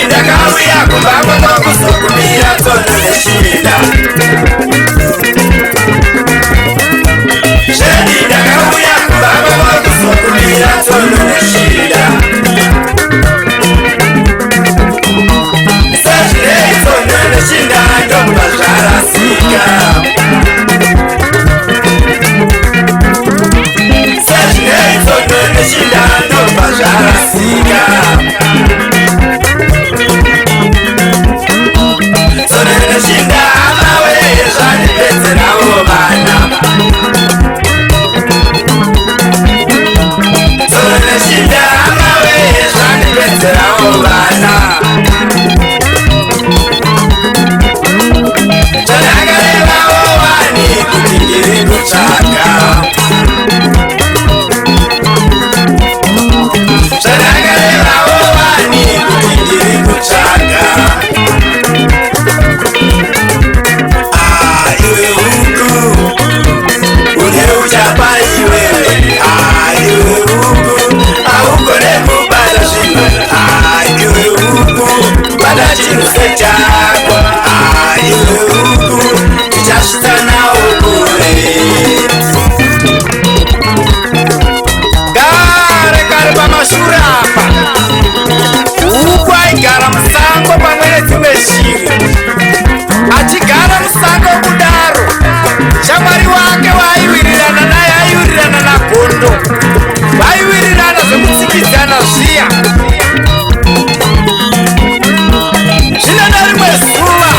Ndakauya kumba kwako kuzokumbira tsono neshinda. Zvedi ndakauya kumba kwako kuzokumbira tsono neshinda. Sezvinei tsono neshinda ndobva zvarasika. Sezvinei tsono neshinda ndobva zvarasika. Tsono neshinda hama wee zvandipedzerawo vana. Tsono neshinda hama wee zvandipedzerawo vana. Zvandakarevawo wani kuti ndiri kutsvaga. Zvandakarevawo wani kuti ndiri kutsvaga. Ah, iwe huku une uchapa iwewe. Ah, iwe huku haugone kubata zvinhu. Ah, iwe huku bata chinhu sechako. Ah, iwe huku tichasvitsa nawo kure. Kare kare pamashure apa, huku aigara musango pamwe nedzimwe shiri. Achigara musango kudaro, shamwari wake waaiwirirana naye aiwirirana nagondo. Vaiwirirana zvekutsikidzana zviya. Zvino nerimwe zuva,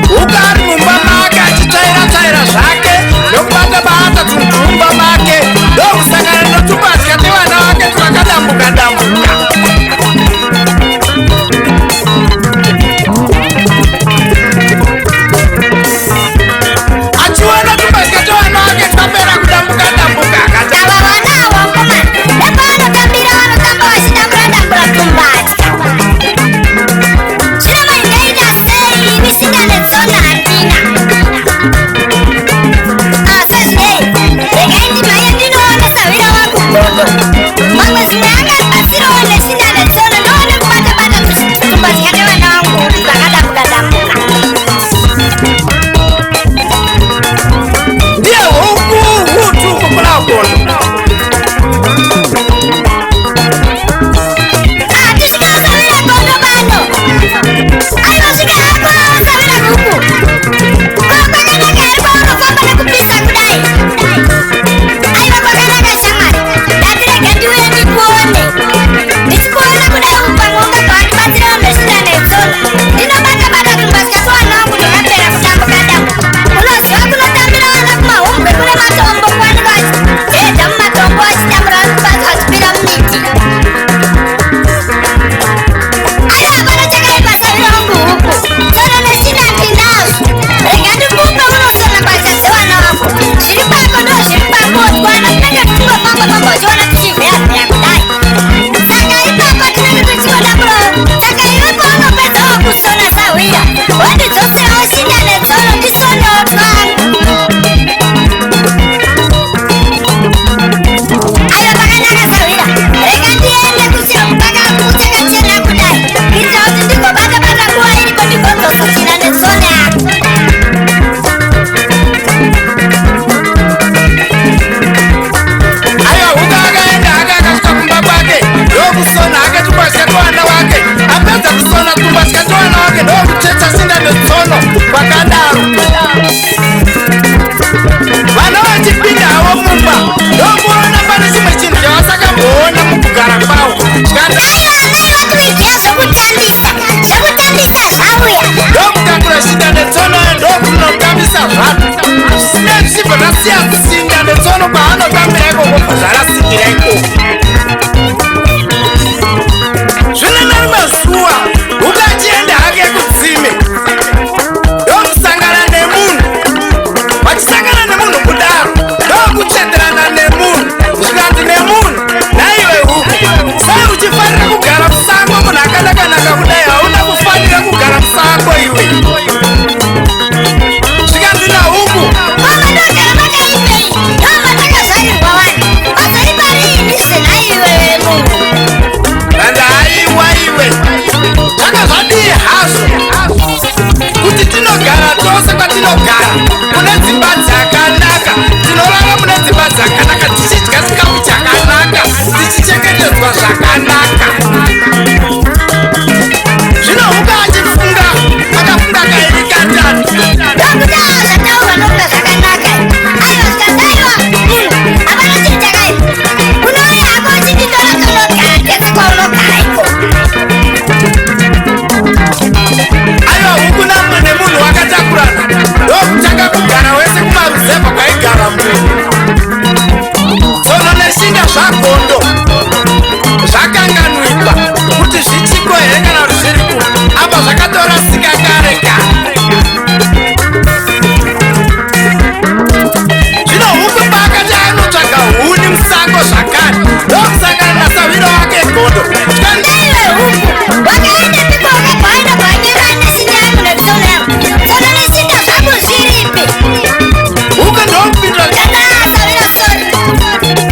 huku ari mumba make achitsvaira tsvaira zvake nokubata bata tunhu mumba make, ndokusangana notumbatya tevana vake twakadambuka dambuka. Achiona tumbatya twevana vake twapera kudambuka dambuka, akati, Ava vana ava vakomana nepavanotambira vanotamba vachidambura dambura tumbatya. Zvino maingaita sei ini shinda netsono handina? Ah, sezvinei regai ndimhanye ndinoona sahwira wangu gondo. Pamwe zvimwe angandibatsirawo neshinda netsono ndoone kubata bata tumbatya tevana vangu twakadambuka dambuka. Ndiye huku hutu kuna gondo. Ah, tisvika sahwira gondo pano. Aiwa, svika hako sahwira huku. Ko kwakanaka here kwaunofamba nekupisa kudai? Aiwa, kwakanaka shamwari. Ndati rega ndiuye ndikuone. Ndichikuona kudai pamwe ungabva wandibatsirawo neshinda netsono. Ndinobata bata tumbatya twavana vangu twakapera kudambuka dambuka. Unoziva kunotambira vana kumahumbwe kune matombo kwavanenge vachihedha mumatombo vachitambura vachipira mumiti. Aiwa, hapana chakaipa sahwira wangu huku. Tsono neshinda ndinazvo. Rega ndikupe unosona mbatya dzevana vako. Zviri pako ndo zviri pako twana tinenge tichingofamba famba uchiona tichivheya-vheya kudai. Saka ipapa tinenge tichingodambura. Saka iwe paunopedzawo kusona sahwira, wondidzoserawo shinda netsono ndisonewo twangu. Aiwa, pakanaka sahwira. Rega ndiende kuchakachena kudai kuitira kuti ndigobata bata nguva iripo ndigodzosa shinda netsono yako. Aiwa, huku akaenda hake, akasvika kumba kwake ndokusona hake tumbatya twavana wake. Apedza kusona tumbatya twavana wake ndokutsetsa shinda netsono kwakadaro. Vana vachipinda havo mumba ndokuona pane chimwe chinhu chavasakamboona mukugara kwavo. Zvikanzi, Aiwa, amai vativigira zvekutambisa, zvekutambisa zvauya. Ndokutakura shinda netsono ndokunotambisa zvanhu. Zvisinei zvichibva zvasiya shinda netsono kwaanotambira ikoko, bva zvarasikira ikoko. Zvino nerimwe zuva huku achienda hake kutsime ndokusangana Zvanga zvadii hazvo kuti tinogara tose kwatinogara mune dzimba dzakanaka, tinorara mune dzimba dzakanaka, tichidya chikafu chakanaka, tichichengetedzwa zvakanaka. Zvino huka achifunga, akafunga kairi katatu. Ndokuti aa zvataurwa nokuda zvakanaka. Aiwa zvikadaiwa munhu hapana chinhu chakaipa. Unouya hako uchinditora tonogara tese kwaunogara ikoko. Aiwa, huku nemunhu wakatakurana ndokutanga kugara wese kumaruzevha kwaigara munhu. Tsono neshinda zvagondo zvakanganwikwa kuti zvichiko here kana kuti zviri ku apa zvakatorasika kare kare. Zvino huku paakati anotsvaga huni musango zvakare, ndokusangana nasahwira wake gondo. Ndaiwe huku wakaendepiko? Wakabva waenda kwanyura neshinda yangu netsono yangu. Tsono neshinda zvako zviripi? Huku ndokupindura. Ndakaasawira, sorry,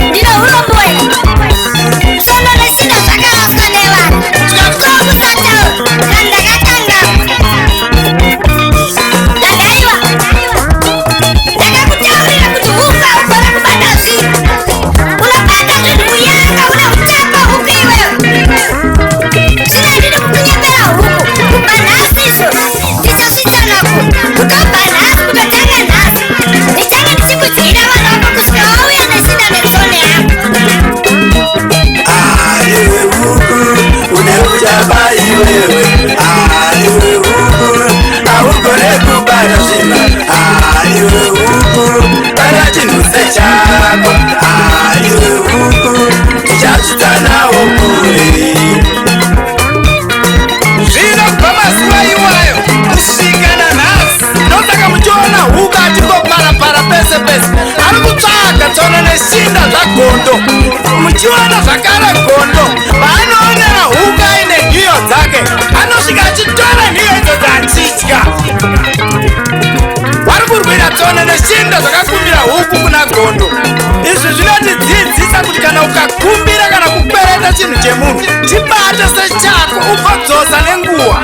ndine urombo wena. Tsono neshinda zvakaraswa nevanhu. Kokusataura kana ndakatanga ndakaiwa ndakakutaurira kuti huku haugone kubata zvinhu, unobata zvinhu muyanga, une utapa huku iwewe. Zvino handidi kukunyepera huku, kubva nhasi izvo tichasvitsana ku kutobva nhasi, kutotanga nhasi ndichange ndichikudyira vana vako kusvika wauya neshinda netsono yako. Aiwe huku, une uchapa iwewe. Aiwe huku, haugone kubata zvinhu. Aiwe huku, bata chinhu sechako. Aiwe huku, tichasvitsanawo kure. Zvino kubva mazuva iwayo kusvika nanhasi, ndosaka muchiona huku achingopara-para pese pese ari kutsvaga tsono neshinda zvagondo. Muchiona zvakare gondo paanoonera huku aine nhiyo dzake, anosvika achitora nhiyo idzodzo achidya. Vari kurwira tsono neshinda zvakakumbira huku kuna gondo. Izvi zvinotidzidzisa kuti kana ukakumbira kana kukwereta chinhu chemunhu, chibate sechako ugodzosa nenguva.